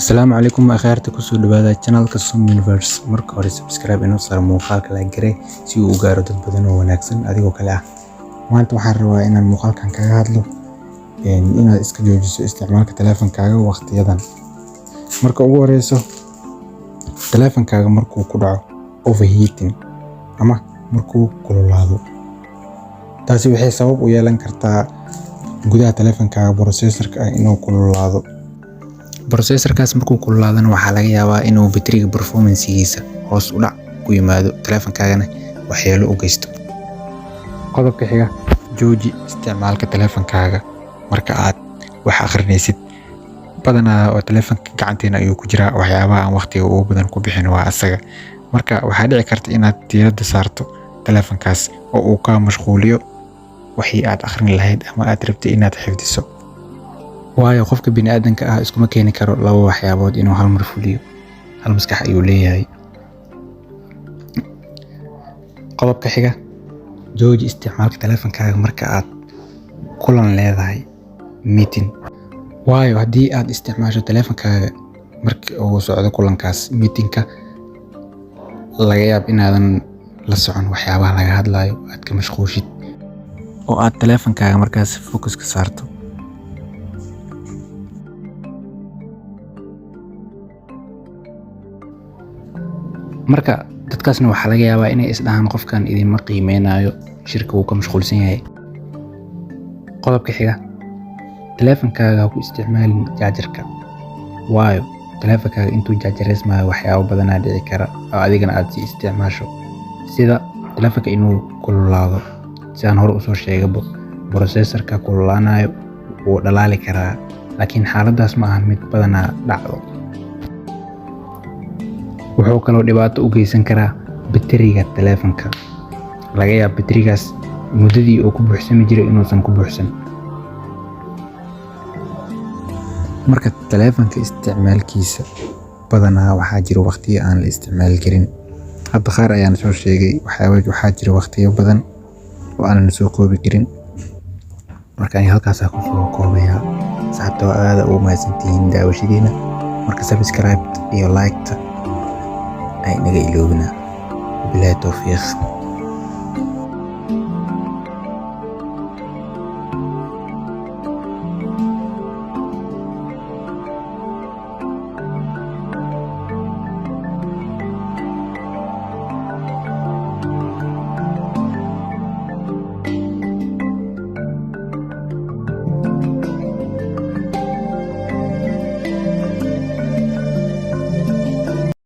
Asalaamu calaykum akhaarta, kusoo dhawaada channelka Som Universe. Marka hore subscribe inoo saar, muuqaalka like garee si uu u gaaro dad badan oo wanaagsan adigoo kale ah. Maanta waxaan rabaa inaan muuqaalkan kaga hadlo inaad iska joojiso isticmaalka taleefankaaga waqtiyadan. Marka ugu horeyso, taleefankaaga markuu ku dhaco overheating ama markuu kululaado, taasi waxay sabab u yeelan kartaa gudaha taleefankaaga processorka ah inuu kululaado. Processorkaas markuu kululaadana, waxaa laga yaabaa inuu bateriga performancegiisa hoos u dhac ku yimaado, taleefankaagana waxyeelo u geysto. Qodobka xiga, jooji isticmaalka taleefankaaga marka aad wax akhrinaysid. Badanaa oo taleefanka gacanteena ayuu ku jiraa, waxyaabaha aan waqtiga ugu badan ku bixin waa asaga. Marka waxaa dhici karta inaad diiradda saarto taleefankaas oo uu kaa mashquuliyo wixii aad akhrin lahayd ama aad rabtay inaad xifdiso. Waayo, qofka bini'aadanka ah iskuma keeni karo laba waxyaabood inuu hal mar fuliyo. Hal maskax ayuu leeyahay. Qodobka xiga, jooji isticmaalka taleefankaaga marka aad kulan leedahay, meeting. Waayo, haddii aad isticmaasho taleefankaaga marka uu socdo kulankaas meetingka, laga yaab inaadan la socon waxyaabaha laga hadlayo, aad ka mashquushid oo aad taleefankaaga markaas focus ka saarto. Marka dadkaasna waxaa laga yaabaa inay isdhahaan, "Qofkan idinma qiimeynayo, shirka wuu ka mashquulsan yahay." Qodobka xiga, taleefankaaga ha ku isticmaalin jaajarka. Waayo, taleefankaaga intuu jaajareysmayo waxyaabo badanaa dhici kara oo adigana aad sii isticmaasho, sida taleefanka inuu kululaado. Sidaan hore usoo sheegabo, processorka kululaanayo wuu dhalaali karaa, laakiin xaaladdaas ma ahan mid badanaa dhacdo. Wuxuu kaloo dhibaato u geysan karaa bateriga taleefanka. Laga yaabo baterigaas muddadii uu ku buuxsami jiray inuusan ku buuxsan. Marka taleefanka isticmaalkiisa badanaa waxaa jira waqtiyo aan la isticmaali karin. Hadda qaar ayaan soo sheegay, waxyaabo waxaa jira waqtiyo badan oo aanan soo koobi karin. Marka ani halkaas ku soo koobaya. Asxaabta, waa aad ugu mahadsantihiin daawashadiina. Marka subscribe iyo like ay naga iloobina. Billahi tawfiiq.